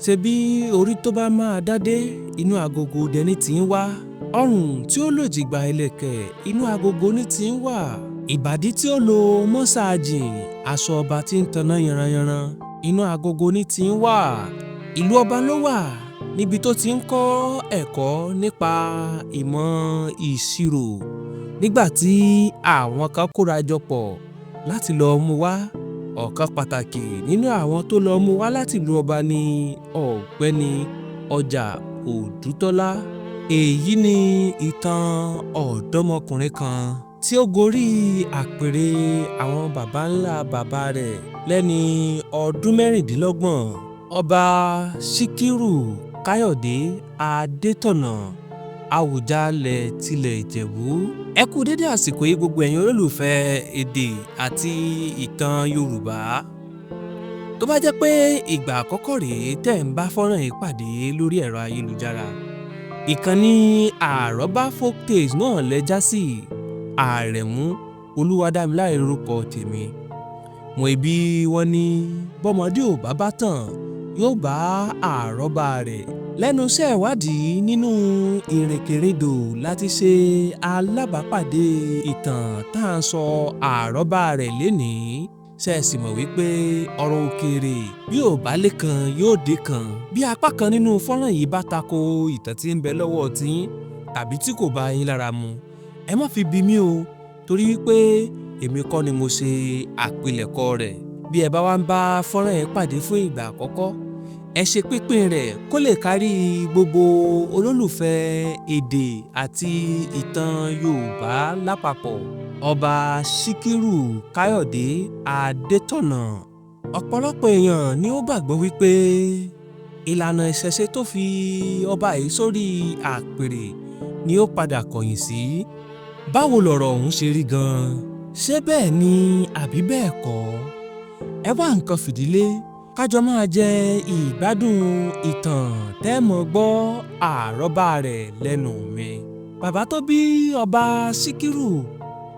Ṣebí orí tó bá máa dádé, inú agogo dẹ ní ti ń wá. Ọrùn tí ó lòjìgbà ìlẹ̀kẹ̀, inú agogo ní ti ń wà. Ìbàdí tí ó lo mọ́sáàjìn, aṣọ ọba tí ń taná yanranyanran, inú agogo ní ti ń wà. Ìlú ọba ló wà níbi tó ti ń kọ́ ẹ̀kọ́ nípa ìmọ̀ ìṣirò nígbà tí àwọn kan kóra jọ pọ̀ láti lọ mú wá. Ọ̀kan pàtàkì nínú àwọn tó lọ mú wá láti ìlú ọba ni Ọ̀gbẹ́ni Ọjà Òdútọ́lá. Èyí ni ìtàn ọ̀dọ́mọkùnrin kan tí ó gorí àpèrè àwọn baba ńlá bàbá rẹ̀ lẹ́ni ọdún 26. Ọba Síkírù Káyọ̀dé Adétọ̀nà, Àwùjalẹ̀ tilẹ̀ Ìjẹ̀bú. Ẹ kú dédé àsìkò yìí gbogbo ẹ̀yin olólùfẹ́ èdè àti ìtàn Yorùbá. Tó bá jẹ́ pé ìgbà àkọ́kọ́ rèé tẹ́ ń bá fọ́nrán yìí pàdé lórí ẹ̀rọ ayélujára, ìkànnì Àròbá Folktales náà lẹ já sí. Àrẹ̀mú Olúwadámiláre lórúkọ tèmi. Mọ ibi wọn ní bọ́mọdé ò bá bá tàn yóò bá àrọ́bá rẹ̀. Lẹ́nu iṣẹ́ ìwádìí nínú ìrìnkèrindò láti ṣe alábàápàdé ìtàn tá à ń sọ àrọ́bá rẹ̀ lénìí. Ṣé ẹ sì mọ̀ wípé ọ̀rọ̀ òkèèrè bí ò bá lé kan yóò dé kan. Bí apá kan nínú fọ́nrán yìí bá tako ìtàn tí ń bẹ lọ́wọ́ tiyín tàbí tí kò bá yín lára mu, ẹ má fi bi mí o, torí wípé èmi kọ́ ni mo ṣe àpilẹ̀kọ rẹ̀. Bí ẹ bá wá ń bá fọ́nrán yìí pàdé fún ìgbà àkọ́kọ́, ẹ ṣe pínpín rẹ̀ kó lè kárí gbogbo olólùfẹ́ èdè àti ìtàn Yorùbá lápapọ̀. Ọba Síkírù Káyọ̀dé Adétọ̀nà. Ọ̀pọ̀lọpọ̀ èèyàn ni ó gbàgbọ́ wípé ìlànà ìṣẹ̀ṣe tó fi ọba yìí sórí àpèrè ni ó padà kọ̀yìn sí. Báwo lọ̀rọ̀ ọ̀hún ṣe rí gan-an? Ṣé bẹ́ẹ̀ ni àbí bẹ́ẹ̀ kọ́? Ẹ wá nǹkan fìdílé ká jọ máa jẹ ìgbádùn ìtàn tẹ́ mọ̀ gbọ́ àrọ́bá rẹ̀ lẹ́nu mi. Bàbá tó bí ọba Síkírù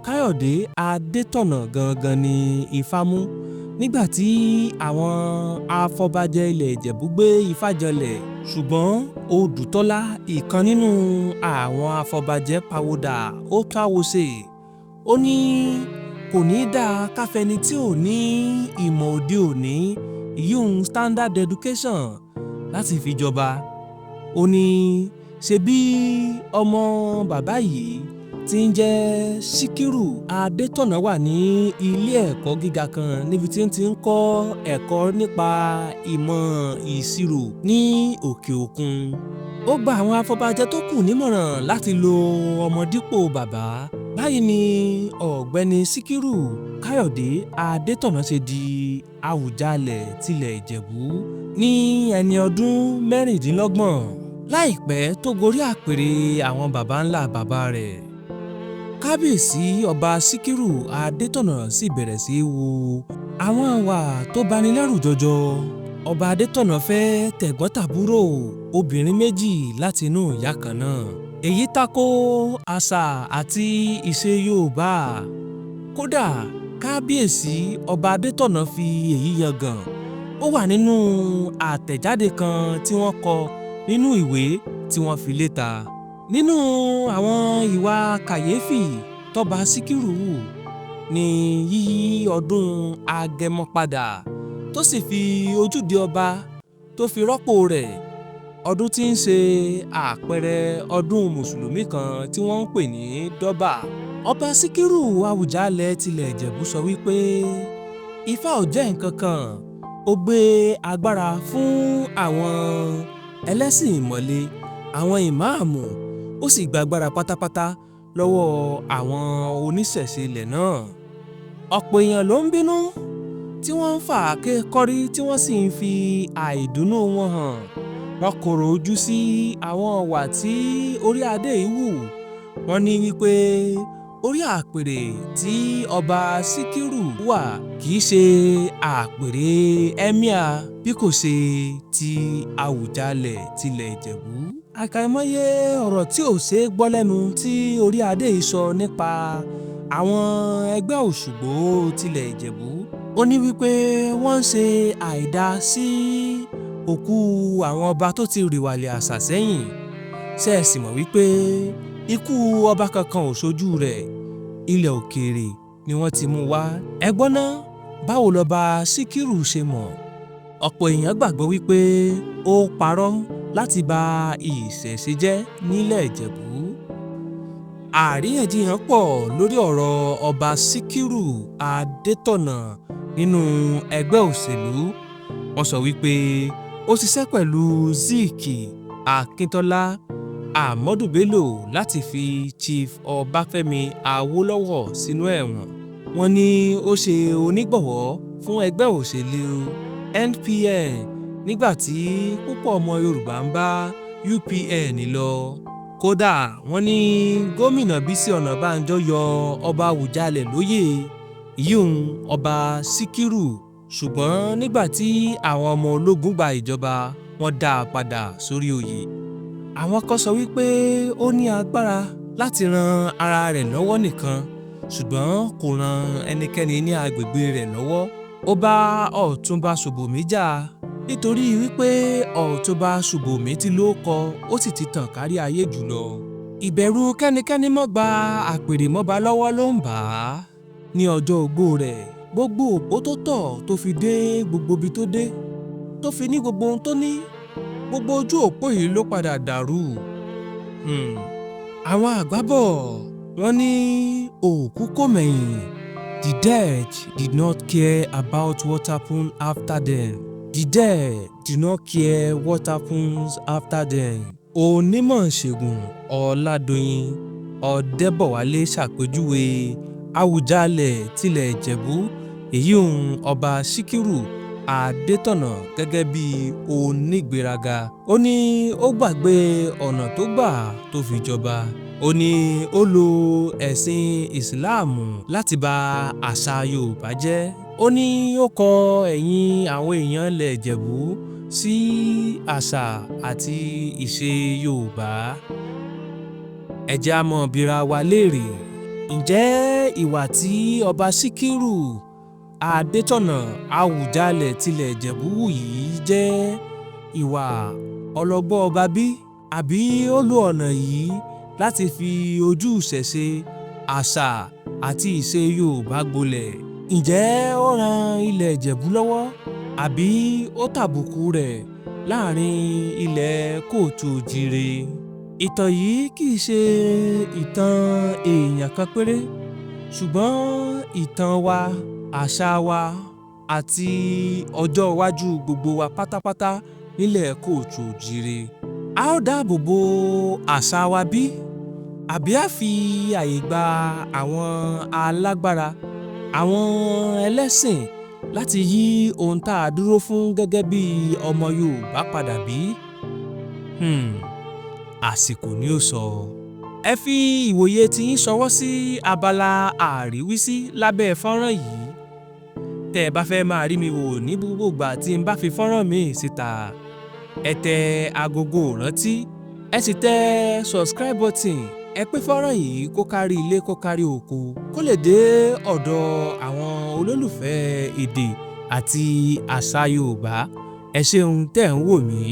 Káyọ̀dé Adétọ̀nà gangan ni Ifá mú nígbà tí àwọn afọbajẹ ilẹ̀ Ìjẹ̀bú gbé Ifá janlẹ̀. Ṣùgbọ́n Odùtọ́lá, ìkan nínú àwọn afọbajẹ, pawódà ó táwo ṣe. Ó ní kò ní dáa ká fẹni tí ò ní ìmọ̀ òde òní, ìyún standard education, láti fi jọba. Ó ní ṣe bí ọmọ bàbá yìí tí ń jẹ́ Síkírù Adétọ̀nà wà ní ilé ẹ̀kọ́ gíga kan níbi tí ń ti ń kọ́ ẹ̀kọ́ nípa ìmọ̀ ìṣirò ní òkè òkun. Ó gba àwọn afọbajẹ tó kù nímọ̀ràn láti lo ọmọ dípò bàbá. Báyìí ni Ọ̀gbẹ́ni Síkírù Káyọ̀dé Adétọ̀nà ṣe di Àwùjalẹ̀ tilẹ̀ Ìjẹ̀bú ní ẹni ọdún 26 láìpẹ́ tó gorí àpèrè àwọn baba ńlá bàbá rẹ̀. Kábíyèsí Ọba Síkírù Adétọ̀nà sì bẹ̀rẹ̀ sí í hu àwọn ìwà tó bani lẹ́rù jọjọ. Ọba Adétọ̀nà fẹ́ tẹ̀gbọ́n-tàbúrò obìnrin méjì láti inú ìyá kan náà. Èyí tako àṣà àti ìṣe Yorùbá. Kódà Kábíyèsí Ọba Adétọ̀nà fi èyí yangàn. Ó wà nínú àtẹ̀jáde kan tí wọ́n kọ nínú ìwé tí wọ́n fi léta. Nínú àwọn ìwà kàyéfì tọ́ba Síkírù hù ní yíyí ọdún Agẹmọ padà tó sì fi ojúde ọba tó fi rọ́pò rẹ̀. Ọdún tí ń ṣe àpẹẹrẹ ọdún Mùsùlùmí kan tí wọ́n ń pè ní Dọ́bà. Ọba Síkírù Àwùjalẹ̀ tilẹ̀ Ìjẹ̀bú sọ wípé Ifá ò jẹ́ nǹkan kan, ó gbé agbára fún àwọn ẹlẹ́sìn ìmọ̀le, àwọn ìmáàmù, ó sì gba agbára pátápátá lọ́wọ́ àwọn oníṣẹ̀ṣe ilẹ̀ náà. Ọ̀pọ̀ èèyàn ló ń bínú tí wọ́n ń fà áké kọ́rí tí wọ́n sì ń fi àìdùnnú wọn hàn. Wọ́n korò ojú sí àwọn ìwà tí orí adé yìí hù. Wọ́n ní wípé orí àpèrè tí Ọba Síkírù wà kì í ṣe àpèrè ẹ́míà bí kò ṣe ti Àwùjalẹ̀ tilẹ̀ Ìjẹ̀bú. Àkàìmọye ọ̀rọ̀ tí ò ṣeé gbọ́ lẹ́nu tí orí adé yìí sọ nípa àwọn ẹgbẹ́ Òṣùgbó tilẹ̀ Ìjẹ̀bú. Ó ní wípé wọ́n ń ṣe àìda sí Òkú àwọn ọba tó ti rìwàlẹ̀ àṣà sẹ́yìn. Ṣé ẹ sì mọ̀ wípé ikú ọba kankan ò ṣojú rẹ̀? Ilẹ̀ òkèèrè ni wọ́n ti mú wá. Ẹ gbọ́ ná, báwo lọba Síkírù ṣe mọ̀? Ọ̀pọ̀ èèyàn gbàgbọ́ wípé ó parọ́ láti ba ìṣẹ̀ṣe jẹ́ nílẹ̀ Ìjẹ̀bú. Àríyànjiyàn pọ̀ lórí ọ̀rọ̀ ọba Síkírù Adétọ̀nà nínú ẹgbẹ́ òṣèlú. Wọ́n sọ wípé ó ṣiṣẹ́ pẹ̀lú Zik Akíntọ́lá, Ahmadu Bello láti fi Chief Ọbáfẹ́mi Awólọ́wọ̀ sínú ẹ̀wọ̀n. Wọ́n ní ó ṣe onígbọ̀wọ́ fún ẹgbẹ́ òṣèlú NPN nígbà tí púpọ̀ ọmọ Yorùbá ń bá UPN lọ. Kódà wọ́n ní gómìnà Bísí Ọ̀nàbànjọ yọ ọba Àwùjalẹ̀ lóyè, ìyíhun ọba Síkírù, ṣùgbọ́n nígbà tí àwọn ọmọ ológun gba ìjọba, wọ́n dá a padà sórí oyè. Àwọn kan sọ wípé ó ní agbára láti ran ara rẹ̀ lọ́wọ́ nìkan, ṣùgbọ́n kò ran ẹnikẹ́ni ní agbègbè rẹ̀ lọ́wọ́. Ó bá Ọ̀túnba Ṣùbòmí jà nítorí wípé Ọ̀túnba Ṣùbòmí ti lóókọ, ó sì ti tàn kárí ayé jùlọ. Ìbẹ̀rù kẹ́nikẹ́ni mọ́ gba àpèrè mọ́ba lọ́wọ́ ló ń bà á. Ní ọjọ́ ogbó rẹ̀, gbogbo òpó tó tọ̀ tó fi dé gbogbo ibi tó dé, tó fi ní gbogbo ohun tó ní, gbogbo ojú òpó yìí ló padà dàrú. Àwọn àgbà bọ̀, wọ́n ní òkú kò mẹ̀yìn. The dead did not care about what happened after them. The dead do not care what happens after them. Onímọ̀ ìṣègùn Ọládọ̀yìn Ọ̀dẹ́bọ̀wálé ṣàpèjúwe Àwùjalẹ̀ tilẹ̀ Ìjẹ̀bú, èyíhun ọba Síkírù Adétọ̀nà, gẹ́gẹ́ bí onígbéraga. Ó ní ó gbàgbé ọ̀nà tó gbà tó fi jọba. Ó ní ó lo ẹ̀sìn Ìsìláàmù láti ba àṣà Yorùbá jẹ́. Ó ní ó kọ ẹ̀yìn àwọn èèyàn ilẹ̀ Ìjẹ̀bú sí àṣà àti ìṣe Yorùbá. Ẹ jẹ́ á mọ̀ bíra wa léèrè. Ǹjẹ́ ìwà tí ọba Síkírù Adétọ̀nà Àwùjalẹ̀ tilẹ̀ Ìjẹ̀bú hù yìí jẹ́ ìwà ọlọ́gbọ́n ọba bí? Àbí ó lo ọ̀nà yìí láti fi ojú ìṣẹ̀ṣe, àṣà àti ìṣe Yorùbá gbolẹ̀? Ǹjẹ́ ó ran ilẹ̀ Ìjẹ̀bú lọ́wọ́ àbí ó tàbùkù rẹ̀ láàrin ilẹ̀ kóòtù òjíire? Ìtàn yìí kì í ṣe ìtàn èèyàn kan péré, ṣùgbọ́n ìtàn wa, àṣà wa àti ọjọ́ iwájú gbogbo wa pátápátá nílẹ̀ kóòtù òjíire. A ó dáàbò bo àṣà wa bí? Àbí a fi àyè gba àwọn alágbára, àwọn ẹlẹ́sìn láti yí ohun tá a dúró fún gẹ́gẹ́ bí ọmọ Yorùbá padà bí? Àsìkò ni ó sọ. Ẹ fi ìwòye tí yín ṣọwọ́ sí abala àríwísí lábẹ́ fọ́nrán yìí. Tẹ́ ẹ bá fẹ́ máa rí mi wò ní gbogbo ìgbà tí n bá fi fọ́nrán mi síta, ẹ tẹ agogo ìrántí, ẹ sì tẹ subscribe button. Ẹ pín fọ́nrán yìí kó kárí ilé, kó kárí oko, kó lè dé ọ̀dọ̀ àwọn olólùfẹ́ èdè àti àṣà Yorùbá. Ẹ ṣeun tẹ́ ń wò mí.